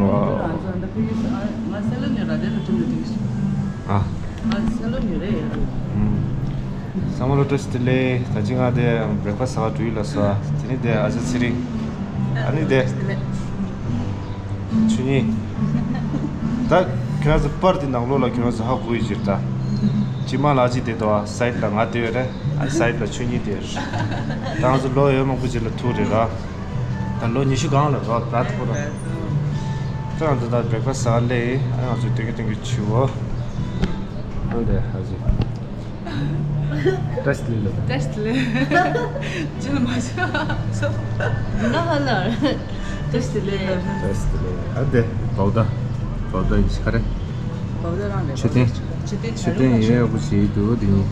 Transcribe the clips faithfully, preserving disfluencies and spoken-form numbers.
ང་ཚོ་ཨ་ད་ཕ་གི་ཨ་ང་སེ་ལོན་ནས་ར་དེ་ལ་ཐུག་ནས་ཐུག་ཨ། ང་སེ་ལོན་ནས་རེད་ཡ། ཨུམ། བསམ་བློ་བཀྲ་ཤིས་བདེ་ལེགས། ད་ཅི་ང་དེ་བྷི་རེག་ཕ་སི་ཟ་ག་འགྲོ་ཡི་ལབ་སོང་། དེ་ནི་དེ་ཨ་ཅག་ཚེ་རིང་། ཨ་ནི་དེ་ཆོས་ཉིད། ད་ཁྱོད་རང་ཚོ་པར་དེ་ནང་ལོགས་ལ་ཁྱོད་རང་ཚོ་ཧ་གོ་ཡི་ཟེར་ད། ཅི་མ་ལ་ཅི་དེ་དོ་སའིཌ་ལ་ང་དེ་ཡོད་རེད། ཨ་ནི་སའིཌ་ལ་ཆོས་ཉིད་དེ་ཡོད་རེད། ད་ང་ཚོ་ལོ་ཡོད་མང་པོ་ཅིག་ལ་ཐུག་རེད་ར། ད་ལོ་ཉི་ཤུ་སྒང་ལ་རོགས་ར་ཐུག་ར། ད་ང་ཚོ་ད་བྷི་རེག་ཕ་སི་ཟ་ལེ། ཨ་ང་ཚོ་སྟོན་གི་སྟོན་གི་ཆུ་བོ། ཨ་འདི་ཨ་ཅི། བཀྲ་ཤིས་བདེ་ལེགས། བཀྲ་ཤིས་བདེ་ལེགས། ཅི་ལ་མ་ཆོག་ང་ཧ་ལ། བཀྲ་ཤིས་བདེ་ལེགས། བཀྲ་ཤིས་བདེ་ལེགས། ཨ་འདི་བའུ་ད། བའུ་ད་ཡིན་ཤ་རེད། བའུ་ད་རང་རེད། མཆོད་རྟེན། མཆོད་རྟེན་མཆོད་རྟེན་ཡོད་ཡག་པོ་བྱས་འདུག་དེ་ཡིན།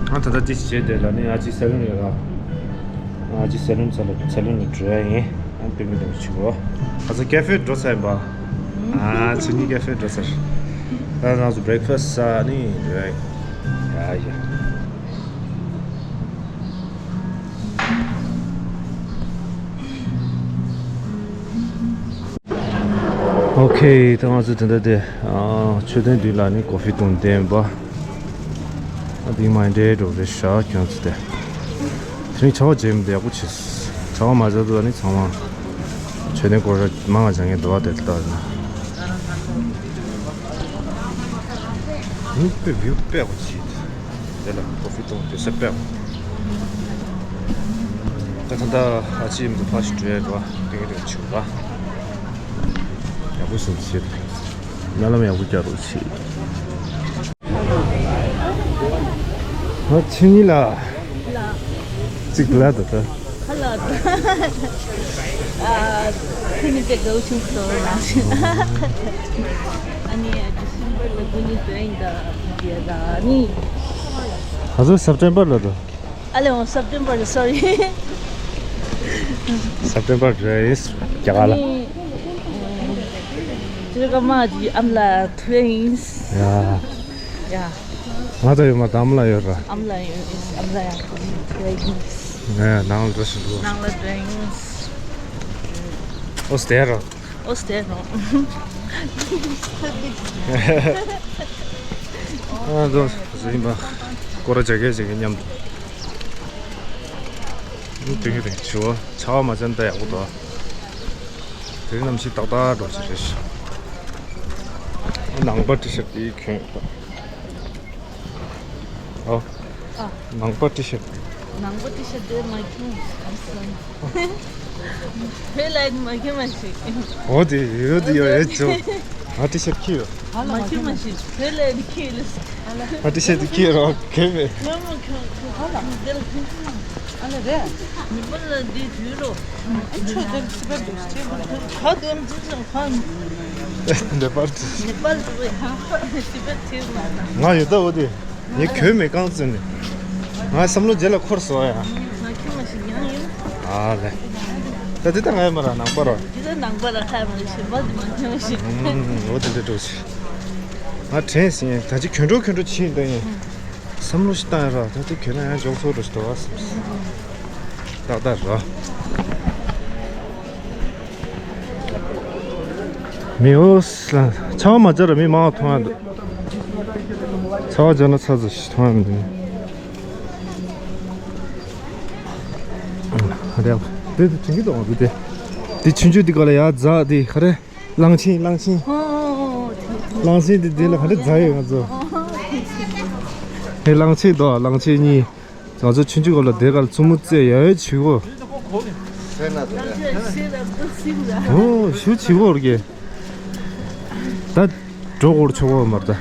ང་ད་ལྟ་ཅི་ཞིག་བྱས་དེ་ལ་ནི་ཨ་ཅི་སེ་ལོན་ཡོད་ལ། ཨ་ཅི་སེ་ལོན་ཚ་ལ་སེ་ལོན་ལ་འགྲོ་ཡ་ཡིན། ཨ་སྟོན་གི་སྟོན་གི་ཆུ་བོ། ཨ་ཚ་ཀེ་ཧྥེ་འགྲོ་ཚར་ཡིན་པ། ཨ་ཆུ་ཉིད་ཀེ་ཧྥེ་འགྲོ་ཚར། ད་ང་ཚོ་བྷི་རེག་ཕ་སི་ཟ་ནི་འགྲོ་ཡ་ཡིན། ཡ་ཡ། ཨོ་ཁེ། ད་ང་ཚོ་དེ་འདྲ་དེ་ཨ་མཆོད་རྟེན་མདུན་ལ་ནི་ཀོ་ཕི་བཏུང་བསྡད་ཡིན་པ། ཨ་དེ་མ་འདྲེ་འགྲོ་རེད་ཤག་ཁྱོད་ཚོ་དེ། དེ་རིང་ཆར་པ་བརྒྱབ་མི་འདུག་ཡག་པོ་བྱས། ཆར་པ་མ་བརྒྱབ་དུས་ཨ་ནི་ཚང་མ་མཆོད་རྟེན་སྐོར་ར་མང་ང་སྦྱང་མཁན་འདུག་བ་དེ་ལྟ་ན། ཨུ་དཔེ་བིའུ་དཔེ་ཡག་པོ་བྱས། དེ་ལ་ཀོ་ཕི་བཏུང་དེ་ས་དཔེ་ཡག་པོ། ད་ད་ད་ཨ་ཅི་ཡིན་འདུག་ཕ་ཞིག་འགྲོ་ཡ་འགྲོ་བ་དེ་ག་དེ་ག་ཆུ་བ། ཡག་པོ་བྱུང་བྱས། སྨོན་ལམ་ཡག་པོ་རྒྱག་རོགས་བྱེད། ང་ཆུ་ཉིད་ལ། ལ། ཅིག་ལ་ད་ད། ཁ་ལ་ད། ཨ། ཁུ་ནི་ཏེ་གའུ་ཆུང་སོ་ན། ཨ་ནི་ཌི་སེམ་བར་ལ་ཁུ་ནི་ཏེ་ཨིན་ད་ཡ་ད་ནི། ཨ་ཟོ་སེབ་ཏེམ་བར་ལ་ད། ཨ་ལེ་འོ་སེབ་ཏེམ་བར་སོ་རི། སེབ་ཏེམ་བར་རེད་རྒྱ་གར་ལ། ཨ་ནི། ཨ། ཅི་ག་མ་ཇི་ཨམ་ལ་ཐུ་ཨིན། ཡ། ཡ། ང་ཚོ་ཡོད་མ་དམ་ལ་ཡོད་ར། ཨམ་ལ་ཡོད་ཨམ་ལ་ཡང་ཡོད། ནས་ནང་ལ་འགྲོ་བཞིན་འདུག་ནང་ལ་འགྲོ་ཡིན། ཨོ་སྟེ་རོ། ཨོ་སྟེ་རོ། ཨ་འགྲོ་བཞིན་པ། སྐོར་ར་བྱ་གས་བྱ་གས་མཉམ་དུ། ཨུ་དེང་གི་དེང་ཆུ་བོ་ཆར་པ་མ་ཆན་ད་ཡག་པོ་འདུག་དེ་རིང་གནམ་གཤིས་ཏག་ཏག་འགྲོ་བཞིན་རེད། ནང་པ་ཊི་ཤར་དེ་གྱོན། ཨོ། ཨ། ནང་པ་ཊི་ཤར། ནང་པ་ཊི་ཤར་དེ་མ་གྱོན་ཨ་སོན། བོད་ལ་མ་གྱོན་མ་ཤེས། ཨོ་དེ་ཡོད་དེ་ཡོད་ཡོད་ཅོ། ང་ཊི་ཤར་ཁྱི་ཡོད། མ་གྱོན་མ་ཤེས་བོད་ལ་ཁྱི་ཡོད། ང་ཊི་ཤར་དེ་ཁྱི་ཡོད་རོ་གོན་མེད། ཡོད་མ་གྱོན་གྱོན་ཧ་ལ་དེ་ལ་གྱོན་གྱོན་མ། ཨ་ལ་རེད། ཉི་མ་ལ་འདི་དུས་རོ། ཨ་ཆོས་དེ་སི་པར་འདུག་སི་པར་འདུག་ཁ་དེ་འཛིན་ཙམ་ཁ། ནེ་པཱལ་དུ། ནེ་པཱལ་དུ་ཡང་ཁ་སི་པར་ཐེབས་མ། ང་ཡོད་ད་འོ་དེ། ངས་གྱོན་མེད་རྐང་བཙུན་ནས། ང་བསམ་བློ་རྗེས་ལ་འཁོར་སོང་ཡ། ང་ཁྱོད་མ་ཞིག་ཡང་ཡིན། ཨ་ལེ། ད་འདི་ད་ང་ཡོད་མ་ར་ནང་པ་ར། འདི་ད་ནང་པ་ར་ཁ་མ་ཞིག་མ་དུ་མ་ཁྱོད་མ་ཞིག་འོ་དེ་འདྲ་འགྲོ་ཞིག་ང་དྲན་སིན་ད་ཅི་གྱོན་འགྲོ་གྱོན་འགྲོ་ཕྱིན་ད་ཡིན། བསམ་བློ་ཞིག་བཏང་ཡ་ར་ད་དེ་གྱོན་ན་ཡང་འཇོག་ཚོད་ར་ཞིག་འདུག་བ་བསམ་སོང་། ཏག་ཏག་ར། མི་འོ་ས་ཆར་པ་མ་བརྒྱབ་ར་མི་མང་བ་མཐོང་ཡ་འདུག་ཆར་པ་བརྒྱབ་ན་ཚ་ཚ་ཞིག་མཐོང་ཡ་མི་འདུག་ཨ་རེད། དེ་དེ་དྲན་གྱི་འདུག་འདི་དེ། དེ་ཆུང་ཆུང་དེ་ག་ལ་ཡ་རྫ་དེ་ག་རེ། གླང་ཆེན་གླང་ཆེན། ཨོ་ཨོ་ཨོ་དེ་དེ། གླང་ཆེན་དེ་དེ་ལ་ག་རེ་རྫ་ཡོད་ང་ཚོ། ཨོ་ཨོ་དེ་དེ། དེ་གླང་ཆེན་དང་གླང་ཆེན་གཉིས། ང་ཚོ་ཆུང་ཆུང་སྐབས་ལ་དེ་གར་བཙུན་མོ་རྩེ་ཡ་ཡོད་བྱེད་གོ། ཨོ་ཞུ་བྱེད་གོ་ར་གེ། ད་འགྲོ་གོ་ར་ཆོག་གོ་མ་རེད་ད།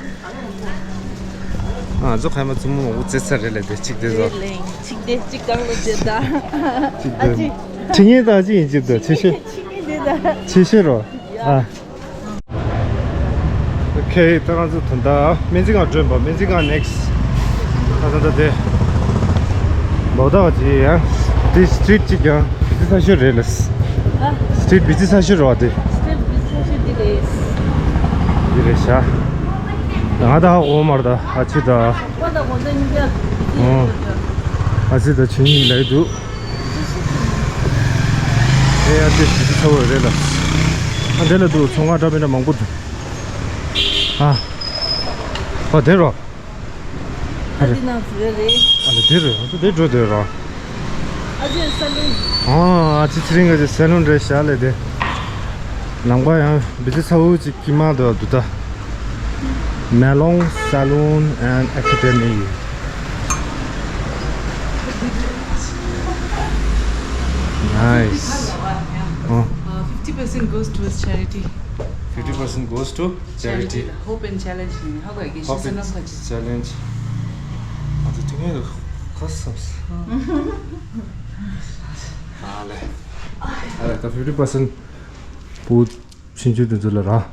ང་ཚོ་ཁ་མ་བཙུན་མོ་མང་པོ་རྩེ་ཚར་རེད་ལ་དེ་གཅིག་དེ་ཚོ། རེད་ལེ་གཅིག་དེ་གཅིག་གང་ལ་དེ་ད། གཅིག་ཨ་དེ། ཅི། ཁྲི་ངན་ད་ཅི་ཡིན་གཅིག་ད་ཆེ་ཤོས། ཁྲི་ངན་དེ་ད། ཆེ་ཤོས་རོ། ཨ། ཨོ་ཁེ། ད་ང་ཚོ་ད་ལྟ་སྨན་རྩིས་ཁང་འགྲོ་ཡིན་པ། སྨན་རྩིས་ཁང་ནེག་སི། ད་ད་ལྟ་དེ་བོ་ད་བ་ཅི་ཡང་དེ་སི་ཊི་རིཊ་གཅིག་ཀྱང་བི་ཛི་ས་ཤོད་རེད་ལ། ཨ། སི་ཊི་རིཊ་བི་ཛི་ས་ཤོད་རེད་བ་དེ། སི་ཊི་རིཊ་བི་ཛི་ས་ཤོད་དེ་རེད། དེ་རེད་ཤག་ང་ད་ཧ་གོ་མ་རེད་ད་ཨ་ཅི་ད། ཁོ་ད་གོ་ད་ཡིན་ཀྱང་། ཨོ། ཨ་ཅི་ད་ཆུ་ཉིན་ལས་འདུག་ཨེ་ཡ་དེ་བི་ཛི་ས་བ་རེད་ལ། ཨ་འདི་ལ་འདུག་ཚོང་ཁང་འདྲ་མི་འདྲ་མང་པོ་འདུག་ཨ། ཨ་དེ་རོ། ཨ་འདི་ནང་ཟེར་རེད། ཨ་ལ་དེ་རེད། ཨ་དེ་འགྲོ་དེ་རོ། ཨ་ཅེ་ས་ལུན། ཨ་ཨ་ཅེ་ཚེ་རིང་ག་ཅེ་ས་ལུན་རེད་ཤག་ལས་དེ། ནང་པ་ཡང་བི་ཅི་ཚ་བོ་ཅིག་ཀྱི་མ་འདུག་འདུག་ད། Melon Salon and Academy. Nice. Oh. Uh, fifty percent goes towards charity. Fifty percent goes to charity. Hope and challenge. Hope and challenge. ཨ་ད་དེ་ངས་ཁ་སམས། ཨ་ལེ། ཨ་ལེ་ད་fifty percent བུ་ཆུང་ཆུང་དེ་ཚོ་ལ་ར།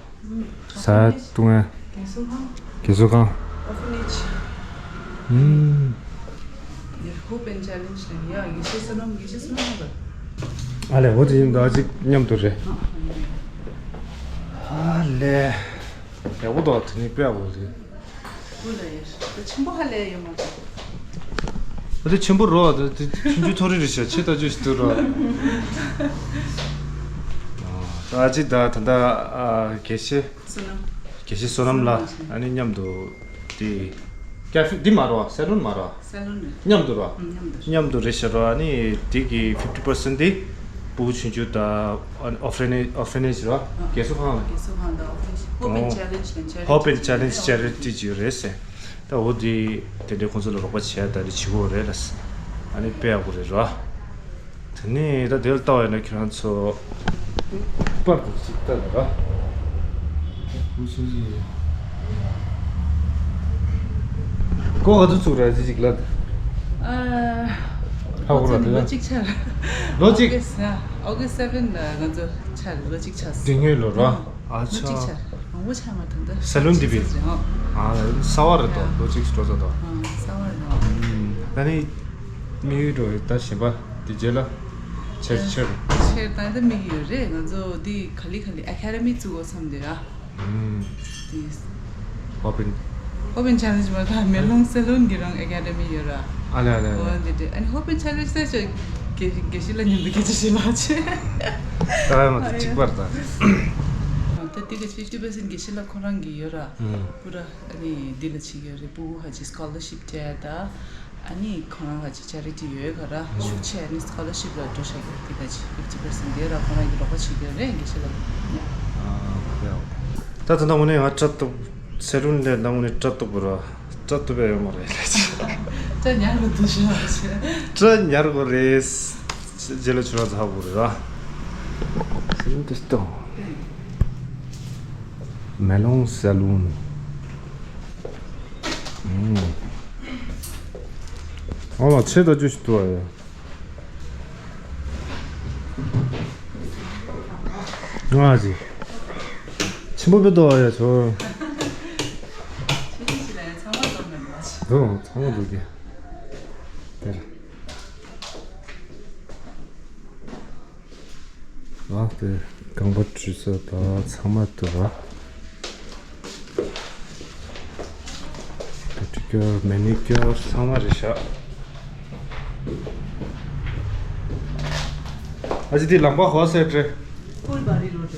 ཟ་བཏུང་ཡ། རྒན་གསོ་ཁང་། རྒན་གསོ་ཁང་། Orphanage. ཨུམ། Hope and challenge ལ་ཡ་དགེ་བཤེས་བསོད་ནམས། དགེ་བཤེས་བསོད་ནམས་ལ། ཨ་ལས་འོ་དེ་ཡིན་ད་ཅིག་མཉམ་དུ་རེད། ཨ་ལས། ཡག་པོ་འདུག་དེ་ནི་དཔེ་ཡག་པོ་རེད། བུ་ལ་ཡ་ཆེན་པོ་ཧ་ལས་ཡོད་མ་རེད། ཨ་དེ་ཆེན་པོ་རོ། དེ་དེ་ཆུང་ཆུང་ཐོ་རེ་རེད་ཤག་ཆེ་ད་ཅུ་ཞིག་འདུག་རོ། ཨ་ཅི་ད་ད་ད་ཨ་དགེ་བཤེས། བསོད་ནམས། དགེ་བཤེས་བསོད་ནམས་ལགས་ཨ་ནི་མཉམ་དུ་དེ་ཀ་ཧྥེ་འདི་མ་རོ་ས་ལུན་མ་རོ། ས་ལུན་རེད། མཉམ་དུ་རོ། ཨ་མཉམ་དུ། མཉམ་དུ་རེད་ཤག་རོ། ཨ་ནི་དེ་གི་fifty percent དེ་ཕྲུ་གུ་ཆུང་ཆུང་ད་ཨོ་ཕེ་ནེ་ཇི་ཨོ་ཕེ་ནེ་ཇི་རོ། ཨ་རྒན་གསོ་ཁང་ལ། རྒན་གསོ་ཁང་དང་ཨོ་ཕེ་ནེ་ཇི། Hope and Challenge ལ་ཆེ་རེད། Hope and Challenge charity ཅིག་རེད་ཟེར། ད་འོ་དེ་དེ་འདྲའི་ཁོང་ཚོ་ལ་རོགས་པ་བྱས་ད་རེ་བྱེད་དགོས་རེད་ལ། ཨ་ནི་དཔེ་ཡག་པོ་རེད་རོ། དེ་ནས་ད་དེར་ལྟ་བ་ཡིན་ན་ཁྱེད་རང་ཚོ་པར་དུ་ཅིག་ལྟ་ལ་ར། བུ་ཆུང་ཆུང་ཡིན། ཀོ་ག་ཚོད་ཚུགས་ར་ཅི་ཅིག་ལ། ཨ། ཧ་གོ་ར་དེ་ལ། ལོ་གཅིག་ཆགས། ལོ་གཅིག August, yeah, August seven ལ་ང་ཚོ་ཆགས་ལོ་གཅིག་ཆགས། དེ་སྔོན་ལོ་ར། ཨ་ལོ་གཅིག་ཆགས། མང་པོ་ཆགས་མ་ཐུབ་ད། ས་ལུན་དེ་བི། ཨ་ས་བ་རེད་དོ། ལོ་གཅིག་འགྲོ་ས་དོ། ཨ་ས་བ་རེད་དོ། ད་ནི། དམིགས་ཡུལ་འགྲོ་ད་གཞན་པ་དེ་རྗེས་ལ་ཆེར་ཆེར། ཆེར་ད་ལྟ་དམིགས་ཡུལ་རེད། ང་ཚོ་འདི་ག་ལེ་ག་ལེ་ཨ་ཁ་ཌེ་མི་བཙུགས་དགོས་བསམ་འདུག་ཨ། ཨུམ། དེ། Hope and Hope and Challenge མ་གཏོགས་མེ་ལོང་ས་ལུན་གྱི་རང་ཨ་ཁ་ཌེ་མི་ཡོད་ར། ཨ་ལེ་ཨ་ལེ་ཨ་ལེ། འོ་འདི་འདྲ། ཨ་ནི་Hope and Challenge ཟེར་ཆོག་དགེ་དགེ་བཤེས་ལགས་མཉམ་དུ་སྐད་ཆ་བཤད་ལགས་ཆེ། ད་ང་ཚོ་གཅིག་པར་ད། ད་འདི་ག་fifty percent དགེ་བཤེས་ལགས་ཁོ་རང་གི་ཡོད་ར། ཨུམ། པུ་ར་ཨ་ནི་འདི་ལ་བྱེད་ཀྱི་ཡོད་རེད། ཕྲུ་གུ་ཧ་ཅི་scholarship སྤྲད་ད། ཨ་ནི་ཁོ་རང་ལ་ཅིག་ཅ་རི་ཊི་ཡོད་ག་ར། ཤུགས་ཆེ་ཨ་ནི་scholarship ལ་འགྲོ་བཞག་གི་དེ་ག་ཅིག་fifty percent དེ་ར་ཁོ་རང་གི་རོགས་པ་བྱེད་ཀྱི་རེད་དགེ་བཤེས་ལགས། ཨ་ཡ། ད་ད་ལྟ་དངོས་གནས་ང་སྐྲ་གཏུབ། ས་ལུན་ལས་ད་དངོས་གནས་སྐྲ་གཏུབ་པ་ར། སྐྲ་གཏུབ་ཡ་ཡོད་མ་རེད་ལས་ཅི། སྐྲ་ཉར་དགོས་འདུག་ཞུ་བ་ཆེ། སྐྲ་ཉར་དགོས་རེད། རྗེས་ལ་ཆུ་ར་ཚ་པོ་རེད་ར། ས་ལུན་དེ་སྟོང་། Melon Salon. ཨང་། ཨ་ལ་ཆེ་ད་ཅུ་ཞིག་ཏུ་ཨ་ཡ། ང་ཟི། ཆེན་པོ་བེ་ཏོ་ཨ་ཡ་ཚོ། ཆེ་ཆེ་ཞིག་ལ་ཡ་ཚང་མ་ཏོ་མེད་པ། དོ་ཚང་མ་འདུག་གི། དེར། ཨ་དེ་རྐང་པ་འཁྲུད་ས་དང་ཚང་མ་འདུག་ར། པེ་ཌི་ཀིའུར་མེ་ནི་ཀིའུར་ཚང་མ་རེད་ཤག་ཨ་ཅེ་དེ་ལམ་པ་ཧོ་སེ་ཏྲེ། Full Bari Road.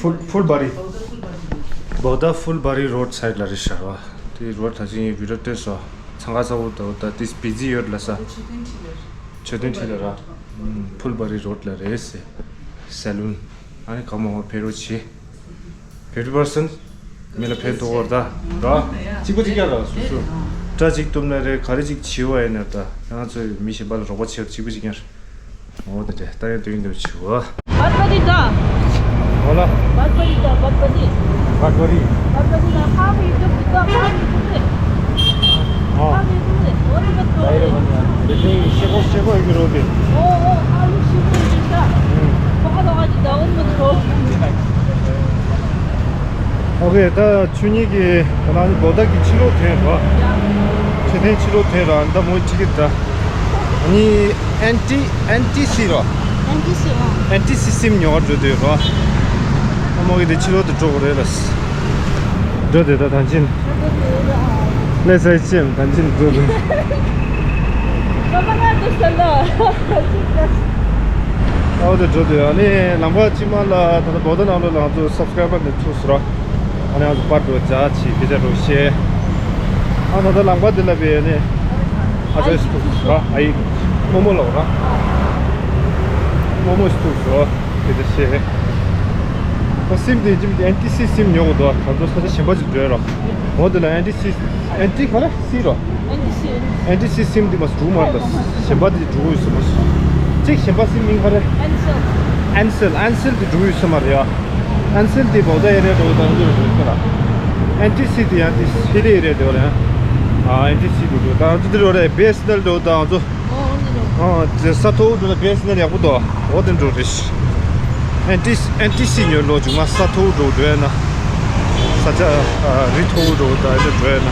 Full Full Bari. Bogda Full Bari Road. Bogda Full Bari Road side ལ་རེད་ཤག་ར། དེ་རོ་ཌི་ད་ཅི་ཡིན་བི་ཌི་ཡོ་སྟོན་སོང་། འཚང་ཁ་ཚ་པོ་འདུག་ད་དེ་བི་ཛི་ཡོད་ལ་ས། མཆོད་རྟེན་ཁྲི་ལ་ར། མཆོད་རྟེན་ཁྲི་ལ་ར། ཨུམ། Full Bari Road ལ་རེད་ཟེར། ས་ལུན། ཨ་ནི་གང་མང་པོ་ཕེབས་རོགས་བྱེད། fifty percent མི་ལ་ཕན་ཐོགས་པར་ད། ར། གཅིག་པ་གཅིག་རྐྱང་ར་སོ་སོ། སྐྲ་གཅིག་གཏུབ་ན་རེད། ག་རེ་གཅིག་བྱེད་པ་ཡིན་ན་ད་ང་ཚོས་མི་གཞན་པ་ལ་རོགས་པ་བྱེད་པར་གཅིག་པ་གཅིག་རྐྱང་རེད། འོ་དེ་འདྲ་ད་ཡང་དུས་ཡུན་དུ་བྱེད་པ། Bad buddy da. Hola. Bad buddy da, bad buddy. Bad buddy. Bad buddy da, how you do it? How you do it? Oh. How you do it? What is the story? This is Shego, Shego Higuro. Oh, oh, how you Shego Higuro? Hmm. What are the Dawn Mutro? ཨོ་ཁེ། ད་ཆུ་གཉིས་ཀྱི་ད་ནང་བོ་ད་གི་ཕྱི་ལོགས་ཐོན་རོ། ཆུ་ཐོན་ཕྱི་ལོགས་ཐོན་རོ། ད་མོ་གཅིག་གི་ད་ནི་ཨན་ཏི་ཨན་ཏི་སི་རོ། ཨན་ཏི་སི་ཨ། ཨན་ཏི་སི་སིམ་ཉོ་བར་འགྲོ་དུས་རོ། ཨ་མོ་གི་དེ་ཕྱི་ལོགས་དུ་འགྲོ་དགོས་རེད་ལ། འགྲོ་དེ་ད་ཐང་ཆེན། ལས་སའི་ཆེམ་ཐང་ཆེན་འགྲོ་དུས། ཀ་མ་ང་དུ་སལ་ལ། ཨོ་དེ་འགྲོ་དུས་ཨ་ནི་ལམ་ཁ་དཀྱིལ་མ་ལ་ད་ལྟ་བོད་ནང་ལོགས་ལ་ང་ཚོ་སབ་སི་ཀ་རའི་བར་ནས་ཚུགས་སོང་ར། ཨ་ནི་ང་ཚོ་པར་འགྲོ་བྱ་ཆི་སྐད་ཆ་འགྲོ་བཤད། ཨ་ད་ལྟ་ལམ་ཁ་དེ་ལ་བས་ནི་ཨ་ཅག་ཞིག་ཐུག་སོང་ར། ཨ་ཡི་རྨོ་མོ་ལོག་ར། རྨོ་མོ་ཞིག་ཐུག་སོང་སྐད་ཆ་བཤད། ད་སིམ་དེ་ཅིམ་དེ་ཨེན་ཊི་སི་སིམ་ཉོ་དགོས་འདུག་ད་ཚོ་ས་ཆ་གཞན་པ་ཅིག་འགྲོ་ཡ་ར། འོ་དེ་ལ་ཨེན་ཊི་སི་ཨེན་ཊི་ག་རེ་སི་རོ། ཨེན་ཊི་སི། ཨེན་ཊི་སི་སིམ་འདི་མ་འགྲུག་མ་རེད། གཞན་པ་འདི་འགྲུག་ཡོད་ས་མ་རེད། གཅིག་གཞན་པ་སིམ་མིང་ག་རེ། ཨན་སེལ། ཨན་སེལ། ཨན་སེལ་འདི་འགྲུག་ཡོད་ས་མ་རེད་ཡ། ཨན་སེལ་འདི་བོད་ཟླ་ཨེ་རིའི་འགྲོ་དང་འདི་རུ་འགྲོ་ས་ར། ཨེན་ཊི་སི་འདི་ཡང་འདི་ཧི་ལི་ཨེ་རིའི་འགྲོ་རེད། ཨ་ཨེན་ཊི་སི་འདི་འགྲོ་དང་འདི་འགྲོ་རེད། བི་ཨེས་ཨེན་ཨེལ་འགྲོ་དང་ཚོ། ཨོ་འདི་འགྲོ། ཨ་ས་མཐོ་བོ་འགྲོ་ན་བི་ཨེས་ཨེན་ཨེལ་ཡག་པོ་འདུག་འོ་དེ་འགྲོ་རེད། ཨེན་ཊི་སི་ཨེན་ཊི་སི་ཉོ་ལོ་ཅུང་མ་ས་མཐོ་བོ་འགྲོ་འགྲོ་ཡ་ན། ས་ཆ་ཨ་རི་མཐོ་བོ་འགྲོ་ད་ཨེ་འགྲོ་ཡ་ན།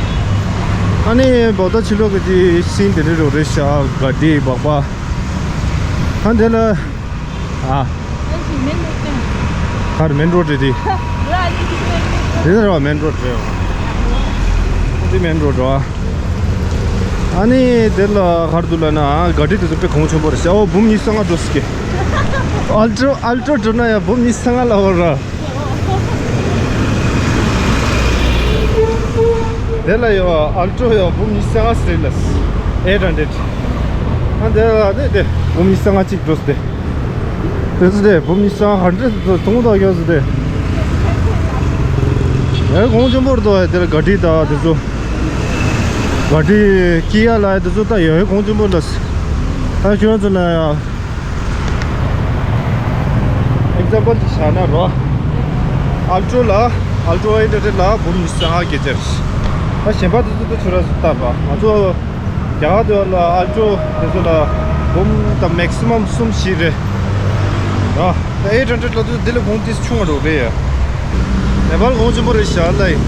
ཨ་ནི་བོད་ཟླ་ཕྱི་ལོགས་ཀྱི་དེ་སིན་དེ་འདྲ་འགྲོ་རེད་ཤག་ག་དེ་སྦག་སྦག་ཨ་འདི་ལ་ཨ། གར་མེན་རོ་ཌི་དེ། དེ་ལ་ར་མེན་རོ་ཌི་རེད། འདི་མེན་རོ་ཌི་རེད། ཨ་ནི་དེ་ལ་གར་དུ་ལ་ན་ག་དྲི་དེ་ཚོ་དཔེ་གོང་ཆེན་པོ་རེད་ཤག་འོ་འབུམ་ཉི་ཤུ་རྩ་ལྔ་འགྲོ་སི་ཀེ། ཨལ་ཊོ་ཨལ་ཊོ་འགྲོ་ན་ཡང་འབུམ་ཉི་ཤུ་རྩ་ལྔ་ལ་འོ་ར། དེ་ལ་ཡོད་ཨལ་ཊོ་ཡོད་འབུམ་ཉི་ཤུ་རྩ་ལྔ་ཟེར་ལ། ཨེ་ཊ་ཧན་ཌེ་ཌི། ཨ་དེ་ལ་དེ་དེ་འབུམ་ཉི་ཤུ་རྩ་ལྔ་གཅིག་འགྲོ་སྟེ། དེ་ཚོ་དེ་འབུམ་ཉི་ཤུ་རྩ་ལྔ་ཧན་ཌེ་ཌི་ཚོ་ཐུང་ཐག་ཡོད་ཟེར་དེ། ཨེ་གོང་ཆེན་པོར་དོ་དེ་ལ་ག་དྲི་དང་དེ་ཚོ། ག་དྲི་ཀི་ཡ་ལ་དེ་ཚོ་ད་ཡོད་གོང་ཆེན་པོ་ལ། ད་ཁྱོད་ཚོ་ལ་ཡ། ཨེག་ཛམ་པལ་ཅིག་བཞག་ན་རོ། ཨལ་ཊོ་ལ་ཨལ་ཊོ་ཨེ་ཊ་ཧན་ཌེ་ཌི་ལ་འབུམ་ཉི་ཤུ་རྩ་ལྔ་སྐད་ཆ་རེད། ད་གཞན་པ་དེ་ཚོ་ད་ཚུར་ར་ཚུར་བཏང་རོ། ང་ཚོ་རྒྱ་གར་དེ་ལ་ཨལ་ཊོ་དེ་ཚོ་ལ་འབུམ་དང་མེག་སི་མམ་གསུམ་བཞི་རེད། རོ། ད་ཨེ་ཊ་ཧན་ཌེ་ཌི་ལ་དུ་དེ་ལས་གོང་ཏིས་ཆུང་བ་འགྲོ་རེད་ཡ། ནེ་པཱལ་གོང་ཆེན་པོ་རེད་ཤག་ལ་ཡིན།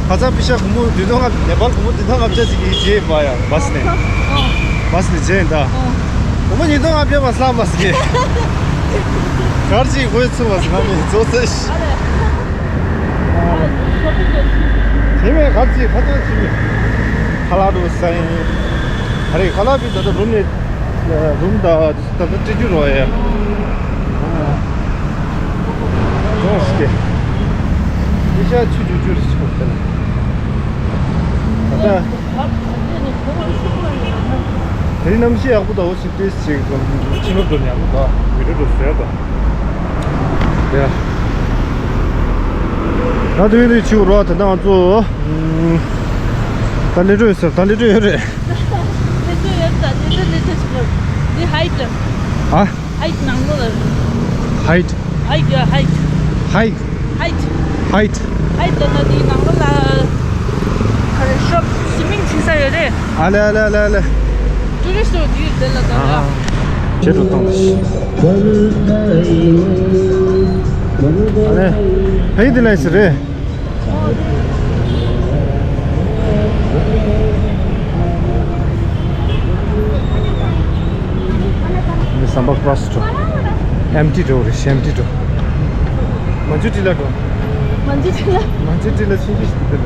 ཁ་ཚ་པི་ཤ་སྒོར་མོ་བདུན་སྟོང་ལྔ། ནེ་པཱལ་སྒོར་མོ་བདུན་སྟོང་ལྔ་བརྒྱ་ཅིག་གིས་བརྗེས་པ་ཡ་བ་སི་ནས། བ་སི་ནས་བརྗེས་ཡིན་ད། སྒོར་མོ་ཉིས་སྟོང་ལྔ་བརྒྱ་མ་སླ་མ་ཟིག་གར་ཅིག་དགོས་ཚུལ་བ་ཟིག་ང་ནས་བཟོ་ཚེ་ཤི། དེ་མེད་གར་ཅིག་ཁ་ཚ་ཅིག་མེད། ཁ་ལག་འགྲོ་ས་ཡིན། ཨ་རེ་ཁ་ལག་པི་ད་ལྟ་རུམ་ནས་རུམ་ད། ད་ལྟ་སྤྲད་རྒྱུ་རོ་ཡ། ཅོང་སྐད། དེ་ཤ་ཆུ་ཆུ་ཆུ་རེ་ཆུ་དེ་ལ། ད་ལྟ། དེ་རིང་གནམ་གཤིས་ཡག་པོ་འདུག་འོ་ཞིག་ཏོག་ཙམ་ཅིག་ཕྱི་ལོགས་འགྲོ་ཡག་པོ་འདུག་བི་ཌི་ཡོ་འགྲོ་བཟོས་འདུག་ཡ། ད་དེ་རིང་ཆུ་རོ་ད་ང་ཚོ། ད་ལས་འགྲོ་ཡོད་ཟེར། ད་ལས་འགྲོ་ཡོད་རེད། ལས་འགྲོ་ཡོད་ད་ལས་འགྲོ་ལས་འགྲོ་ཞིག་འགྲོ། འདི་ཧའེ་ཊི། ཨ། ཧའེ་ཊི་ནང་ལོགས་ལ། ཧའེ་ཊི། ཧའེ་ཊི་ཡ་ཧའེ་ཊི། ཧའེ་ཊི། ཧའེ་ཊི། ཧའེ་ཊི། ཧའེ་ཊི་ལ་ན་དེའི་ནང་ལོགས་ལ། ག་རེ་ཤོབ་སི་མིང་ཕྱིན་ས་ཡོད་རེད། ཨ་ལེ་ཨ་ལེ་ཨ་ལེ་ཨ་ལེ། ཊུ་རི་སི་ཊི་འདི་ཡོད་དེ་ལ་ད་ལ། ཨ་ཧ། ཁྱེད་འགྲོ་སྟངས་དེ། ཨ་ལེ། ཧའེ་ཊི་ལ་ཡིན་ས་རེད། ཟམ་པ་ཀྲོ་སི་འགྲོ། ཨེམ་ཊི་འགྲོ་རེད། ཨེམ་ཊི་འགྲོ། མན་ཇུ་ཊི་ལ་འགྲོ། མན་ཇུ་ཊི་ལ། མན་ཇུ་ཊི་ལ་ཕྱིན་ཅི་ཞིག་འདི་ལ།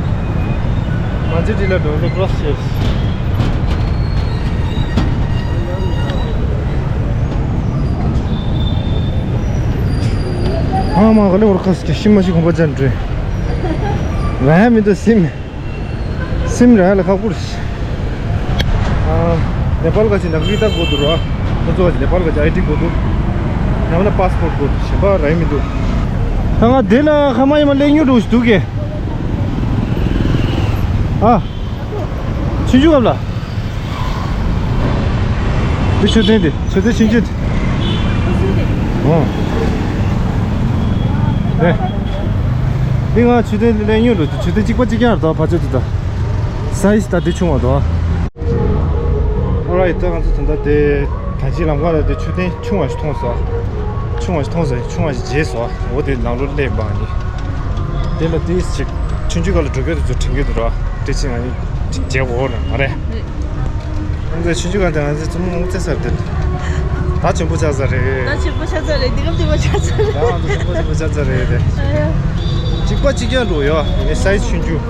མན་ཇུ་ཊི་ལ་འགྲོ་ལ་ཀྲོ་སི་བྱས། ཨ་མ་ག་ལེ་བར་ཁ་སི་ཤི་མ་ཤི་གོམ་པ་ཅན་འགྲོ། ར་ཡ་མི་འདུག་སིམ། སིམ་ར་ལ་ཁག་པོ་རེད། ཨ། ནེ་པཱལ་ག་ཅི་ནག་རི་ད་དགོས་འདུག་ར། ཁོ་ཚོ་ག་ཅི་ནེ་པཱལ་ག་ཅི་ཨའི་ཌི་དགོས་འདུག་ཡང་ན་པཱ་སི་པོར་ཊི་དགོས་འདུག་གཞན་པ་རག་མི་འདུག་ད་ང་དེ་ལ་ཁ་མ་ཡིན་མ་ལེགས་ཉུང་འདུག་འདུག་གས། ཨ། ཆུང་ཆུང་སྐབས་ལ། འདི་མཆོད་རྟེན་དེ། མཆོད་རྟེན་ཆུང་ཆུང་དེ། ཨོ། ཨེ། འདི་ང་མཆོད་རྟེན་ལེན་ཡོད་ལོ། མཆོད་རྟེན་གཅིག་པ་གཅིག་རྐྱང་རེད་དོ། ཕ་ཆོས་དེ་དང་། སའི་ཛི་ད་འདི་ཆུང་བ་དོ། ཨོ་རའིཊ། ད་ང་ཚོ་ད་ལྟ་དེ་ད་ཅི་ལམ་ཁ་ལ་དེ་མཆོད་རྟེན་ཆུང་བ་ཞིག་མཐོང་སོང་། ཆུང་བ་ཞིག་མཐོང་སོང་། ཆུང་བ་ཞིག་མཇལ་སོང་། འོ་དེ་ནང་ལོགས་སླེབས་པ་ནི། དེ་ལ་དེ་ཞིག་ཆུང་ཆུང་སྐབས་ལ་འགྲོ་མཁན་དེ་ཚོ་དྲན་གྱི་འདུག་ར། དེ་ཕྱིན་ང་ཡིན་མཇལ་འོ་ར་མ་རེད། ང་ཚོའི་ཆུང་ཆུང་སྒང་དེ་ང་ཚོའི་བཙུན་མོ་སྔོ་ཚལ་ཟེར་དེ། ད་ཆེན་པོ་ཆགས་ཚར་རེད། ད་ཆེན་པོ་ཆགས་ཚར་རེད། འདི་སྐབས་ཆེན་པོ་ཆགས་ཚར་རེད། ད་ང་ཚོ་ཆེན་པོ་ཆེན་པོ་ཆགས་ཚར་རེད་དེ། ཨ་ཡ། གཅིག་པ་གཅིག་རྐྱང་འགྲོ་ཡ། ཡིན་ནའི་སའི་ཛི་ཆུང་ཆུང་།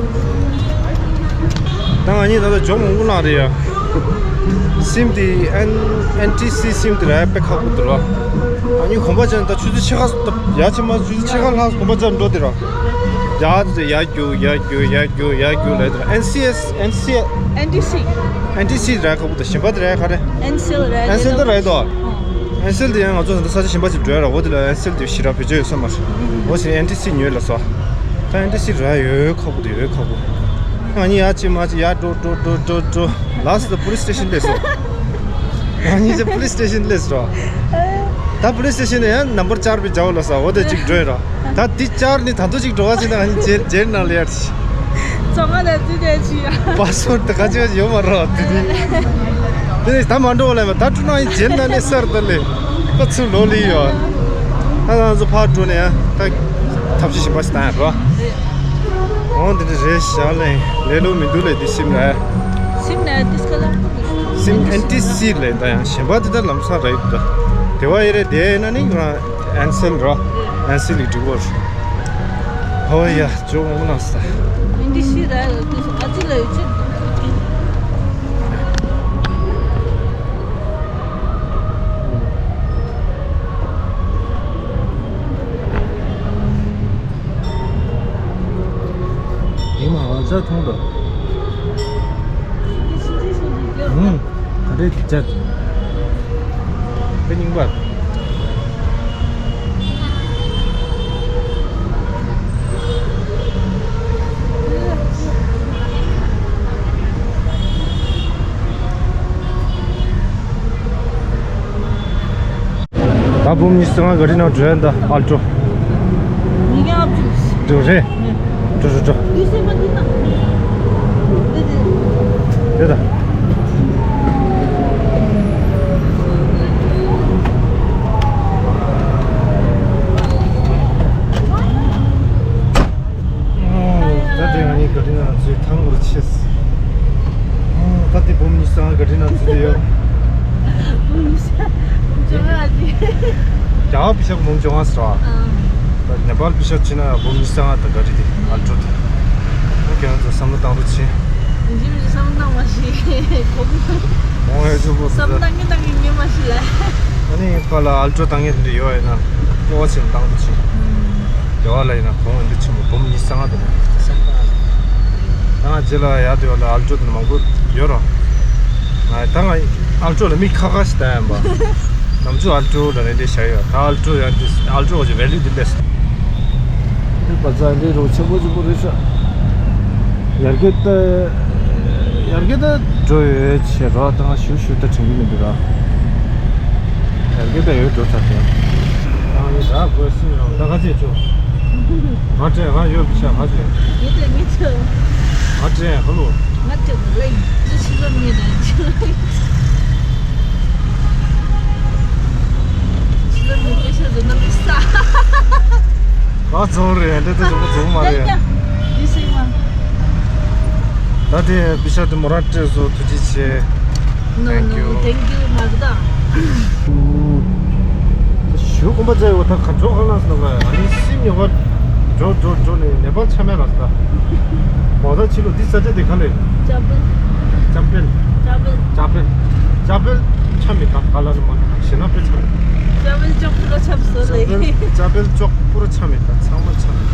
ད་ང་གཉིས་ད་ལྟ་ཇོབ་མང་པོ་གནང་རེད་ཡ། སིམ་དེ་ཨེན་ཨེན་ཊི་སི་སིམ་དེ་ར་དཔེ་ཁག་པོ་འདུག་ར། ཨ་ནི་གོམ་པ་རྒྱབ་ད་ཆུ་ཚོད་ཕྱེད་ཀ་ཡ་ཆེ་མ་ཆུ་ཚོད་ཕྱེད་ཀ་ལྷག་གོམ་པ་རྒྱབ་འགྲོ་དེ་ར། ཡ་ཡ་རྒྱུག་ཡ་རྒྱུག་ཡ་རྒྱུག་ཡ་རྒྱུག་ལས་དེ་ར། ཨེན་སི་ཨེས་ཨེན་སི་ཨེ། ཨེན་ཊི་སི། ཨེན་ཊི་སི་ར་ཁག་པོ་འདུག་གཞན་པ་དེ་ར་ག་རེ། ཨེན་སི་ཨེལ་ར། ཨེན་སི་ཨེལ་དེ་ར་དོ། ཨེན་སི་ཨེལ་དེ་ཡང་ང་ཚོ་ད་ས་ཆ་གཞན་པ་ཅིག་འགྲོ་ཡ་ར། འོ་དེ་ལ་ཨེན་སི་ཨེལ་དེ་ཞེ་དྲག་བེད་སྤྱོད་ཡོད་ས་མ་རེད། འོ་ཟེར་ཨེན་ཊི་སི་ཉོས་ལ་སོ། ད་ཨེན་ཊི་སི་ར་ཡོད་ཁག་པོ་འདུག་ཡོད་ཁག་པོ། ང་གཉིས་ཡ་ཅི་མ་ཅི་ཡ་འགྲོ་འགྲོ་འགྲོ་འགྲོ་འགྲོ། ལ་སི་ཊི་པུ་ལི་སི་སི་ཊེ་ཤན་སླེབས་སོང་། ང་གཉིས་ཅི་པུ་ལི་སི་སི་ཊེ་ཤན་སླེབས་སོང་། ད་པུ་ལི་སི་སི་ཊེ་ཤན་ནས་ཡང་ནམ་བར་ཅར་པའི་རྒྱ་བོ་ལ་ས་འོ་དེ་གཅིག་འགྲོ་ཡི་ར། ད་འདི་ཅར་ནི་ད་དུང་གཅིག་འགྲོ་བ་ཅི་ན་ང་གཉིས་ཇེལ་ཇེལ་ནང་ལ་ཡར་ཅི། ཙོང་ང་ལ་ཙི་དེ་ཅི་ཡ། པ་སི་ཝར་ཌི་ད་ག་ཅི་ཡོད་མ་རོ་དེ་ནི། དེ་ནི་ད་མ་འགྲོ་བ་ལ་མ་ད་ཀྲུ་ནང་ཡིན་ཇེལ་ནང་ལས་སར་ད་ལས་ད་ཚུར་ལོག་ལི་ཡོད། ད་ང་ཚོ་ཕར་འགྲོ་ནས་ཡང་ད་ཐབས་ཤེས་གཞན་པ་ཞིག་བཏང་ཡ་རོ། འོང་དེ་འདྲ་རེད་ཤག་ལས་ལས་ལོ་མི་འདུག་ལས་འདི་སིམ་ལ། སིམ་ལ་ཏིས་ཀ་ལ། སིམ་ཨེན་ཊི་སི་ལས་ད་ཡང་གཞན་པ་དེ་ད་ལམ་སང་རེད་ད། དེ་བ་ཡེ་རེད་དེ་ན་ནི་ང་ཨན་སེལ་རོ། ཨན་སེལ་ལི་འགྲིག་གོ། ཧོ་ཡ་ཅོ་མོ་ན་ས། ཨེན་ཊི་སི་ར་ཏིས་ཨ་ཅི་ལ་ཡོད་ཅི། ཡིན་ནའང་ཇ་འཐུང་དང་། ཧུམ། ག་རེ་ཇ། དཔེ་རྙིང་པ། ད་འབུམ་ཉི་ཤུ་རྩ་ལྔ་ག་རེ་ནང་འགྲོ་ཡ་ད་ཨལ་ཊོ། འགྲོ་རེད། འགྲོ་རེད་འགྲོ། དེ་ད། ད་དེ་ང་གཉིས་ག་རེ་ན་ཚོའི་ཐང་བོར་ཆེས། ད་དེ་འབུམ་ཉི་ཤུ་རྩ་ལྔ་ག་རེ་ན་ཚོ་དེ་ཡོད། འབུམ་ཉི་ཤུ་རྩ་ལྔ་ཅི། རྒྱ་གར་པི་ཤ་འབུམ་བཅོ་ལྔ་ཟེར་བ། ད་ནེ་པཱལ་པི་ཤ་ཕྱིན་ན་འབུམ་ཉི་ཤུ་རྩ་ལྔ་དང་ག་རེ་དེ་ཨལ་ཊོ་དེ། ཁྱེད་རང་ཚོ་བསམ་བློ་བཏང་རོགས་བྱེད། ཡིན་གཅིག་མིན་གཅིག་བསམ་བློ་བཏང་བ་ཞིག་གོ་གི་མ། འོང་ཡ་ཆོག་པོ་བསམ་བློ་བཏང་གི་བཏང་གི་ཉན་མ་ཞིག་ལ། ཨ་ནི་ཁ་ལ་ཨལ་ཊོ་བཏང་ཡས་འདི་ཡོད་ཡིན་ན་སྤོ་བ་ཆེན་བཏང་དུ་ཆེ། རྒྱ་བ་ལ་ཡིན་ན་གོང་འདི་ཆེན་པོ་འབུམ་ཉི་ཤུ་རྩ་ལྔ་དེ་ནས་བསམ་བཏང་ཡ། ད་ང་རྗེས་ལ་ཡར་དེ་བ་ལ་ཨལ་ཊོ་དེ་མང་པོ་ཡོད་རོ། ང་ད་ང་ཨལ་ཊོ་ལ་མིག་ཁ་ཁ་ཞིག་བལྟ་ཡ་ཡིན་པ། ནམ་ཚོད་ཨལ་ཊོ་ལ་རེ་འདྲེ་བྱ་ཡོད། ད་ཨལ་ཊོ་ཡང་དེ་ཨལ་ཊོ་གི་ཝེ་ལུ་དེ་ལས། དེ་པ་ཚ་འདི་རོ་ཆེན་པོ་ཆེན་པོ་རེད་ཤག་ཡར་རྒྱས་ད་ཡར་རྒྱས་ད་འགྲོ་ཡོད་ཆེ་རོ། ད་ང་ཞུ་ཞུ་ད་དྲན་གི་མི་འདུག་ར། ཡར་རྒྱས་ད་ཡོད་འགྲོ་ཚར་ཏེ། ད་ང་ཡི་ར་དགོས་སྲིད་རོ། ད་ག་ཚད་ཆོག་ང་དྲན་ང་ཡོད་པི་ཤ་ང་དྲན། ཡོད་དེ་མི་ཆོག་ང་དྲན་ཧ་ལོ། ང་དྲན་ལེ། ཅི་ཆི་ལ་མི་ད་ཆི་ལ། ཆི་ལ་མི་པི་ཤ་དུ་ན་མི་ས། ང་རྫོང་རེད་འདི་ལྟ་ཞིག་མ་རྫོང་མ་རེད། ཡ་ཡ། ཡི་སེ་མ། ད་དེ་པི་ཤ་དུ་མོ་ར་སྤྲད་སོ་ཐུགས་རྗེ་ཆེ། No, no, thank you མ་གི་ད། ཞུ་གོམ་པ་ཙེ་འོ་ད་ག་འགྲོ་ག་ལ་སོང་ག་ཨ་ནི་སིམ་ཉོ་ག་འགྲོ་འགྲོ་འགྲོ་ནས་ནེ་པཱལ་ཆ་མེད་ལ་སོང་ད། འོ་ད་ཕྱི་ལོ་འདི་ས་ཆ་དེ་ག་ལས། ཅ་པེལ། ཅ་པེལ། ཅ་པེལ། ཅ་པེལ་ཆ་མེད་ད་ག་ལ་ནི་མ་ནི་ཞེ་ན་པེ་ཆ་མེད། ཅ་པེལ་ཅོག་པུ་ར་ཆབ་སོ་ལེ། ཅ་པེལ་ཅོག་པུ་ར་ཆ་མེད་ད་ཚང་མ་ཆ་མེད།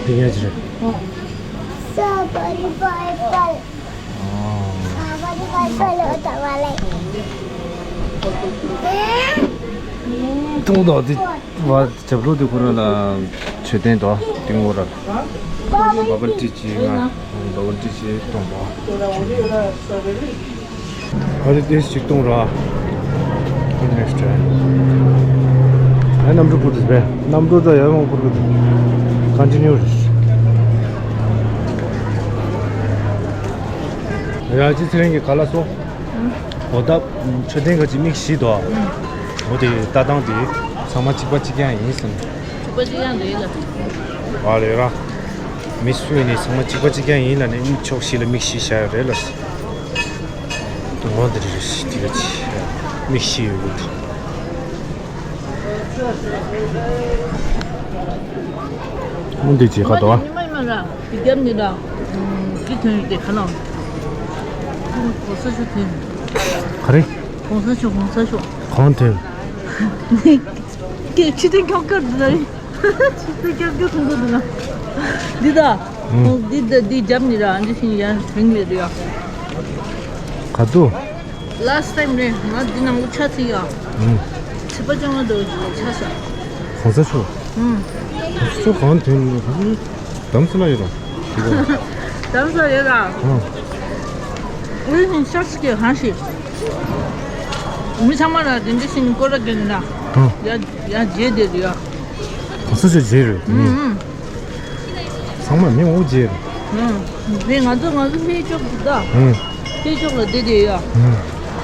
དེ་ཡ་ཅི་རེད། ས་བ་རི་བ་ཨེ་པལ། ཨོ། ས་བ་རི་བ་ཨེ་པལ་ལོ་ད་བ་ལེ། ཏུང་དོ་དེ་བ་ཇབ་ལོ་དེ་ཁོ་ར་ལ་མཆོད་རྟེན་དོ་ཏིང་འོ་ར་ལ། བ་བལ་ཏི་ཅི་ང་བ་བལ་ཏི་ཅི་གཏོང་བ། ཨ་རི་ཏེས་ཅིག་གཏོང་ར། ཨ་གནམ་གྲུ་བུར་དུ་སྦས། གནམ་གྲུ་ད་ཡར་མང་བུར་དུ་ཀོན་ཊི་ནིའུ་རེད། ཡ་ཅི་ཚེ་རིང་གི་ག་ལ་སོ། འོ་ད་མཆོད་རྟེན་ག་ཅིག་མིག་བཞི་དོ། འོ་དེ་ལྟ་སྟངས་དེ་ཚང་མ་གཅིག་པ་གཅིག་རྐྱང་ཡིན་ཟེར། གཅིག་པ་གཅིག་རྐྱང་རེད་ལ། ཨ་ལས་ར། མི་སུ་ཡིན་ནའི་ཚང་མ་གཅིག་པ་གཅིག་རྐྱང་ཡིན་ལ་ནི་ཕྱོགས་བཞི་ལ་མིག་བཞི་བཞག་ཡོད་རེད་ལ། འོ་འདི་རེད་དེ་ག་ཅི། མིག་བཞི་ཡོད་གི་འདུག་མུ་འདི་ཅི་ཁ་དོ། ཉི་མ་ཉི་མ་ར་དེ་རྒྱབ་ནི་ར། དེ་ཐོན་ཡོད་དེ་ཁ་ནང་། གོང་ས་མཆོག་དེ། ག་རེ། གོང་ས་མཆོག་གོང་ས་མཆོག་གང་དེ། སྐད་ཆ་དེ་ཁྱོད་སྐད་དུ་ལ་རེད། ཆུ་ཚོད་བརྒྱད་ཅུ་ཐུང་ཐུང་འདུག་ན། འདི་ད། ཨང་། འདི་ད་འདི་རྒྱབ་ནི་ར་འདི་བཞིན་ཡང་རིང་ལས་རེད་ཡ། ག་དུ། ལཱསི་ཊི་ཊའིམ་རེད་ང་འདི་ནང་ལ་ཆ་ཚིག་ཡ། ཨང་། ཚིག་པ་ཅང་མ་འདུག་ཆ་ས། གོང་ས་མཆོག་ཨང་། གོང་ས་མཆོག་གང་དོན་ལ་ག་རེ་དམ་སེ་ལ་ཡོད་ར། དམ་སེ་ལ་ཡོད་ར། ཨང་། འདི་བཞིན་ཤག་སི་ཀེ་གང་ཞིག་མི་ཚང་མ་ལ་དེ་འདྲ་ཞིག་སྐོར་ར་རྒྱག་ནི་ལ། ཨང་། ཡ་ཡ་རྗེས་དེ་རེད་ཡ། གོང་ས་མཆོག་རྗེས་རེད། ཨུམ་ཨུམ། ཚང་མ་མི་འོ་རྗེས་རེད། ཨུམ། དེ་ང་ཚོ་ང་ཚོ་ཕེ་ཅོག་གི་ད། ཨུམ། ཕེ་ཅོག་ལ་བསྡད་དེ་ཡ། ཨུམ།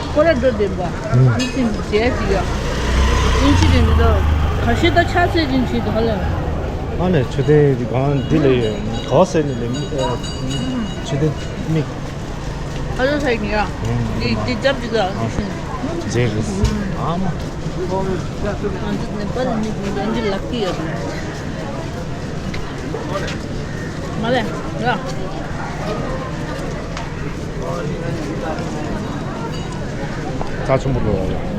སྐོར་ར་འགྲོ་བསྡད་པ། ཨུམ། མི་ཚང་མ་རྗེས་ཅིག་ཡ། ཨིན་ཅི་རེད་མི་ད། ཁ་ཤས་ད་ཆ་ཚད་ཅིག་བྱེད་དེ་ཧ་ལས། ཨ་ནེ་ཆུ་ཚོད་འདི་གང་འདི་ལས་ག་བ་ཟེར་ནི་ལས་མི་ཆུ་ཚོད་མིག་ཨ་ལོ་ཧའི་ཉི་ཡ། འདི་འདི་རྒྱབ་ཀྱི་ལ་འདི་བཞིན། རྗེས་རེད། ཨ་མ། ང་ཚོ་ནེ་པཱལ་མི་འདི་འདི་ལག་གི་ཡོད། མ་ལས་ཡ། རྩ་ཆེན་པོ་རེད།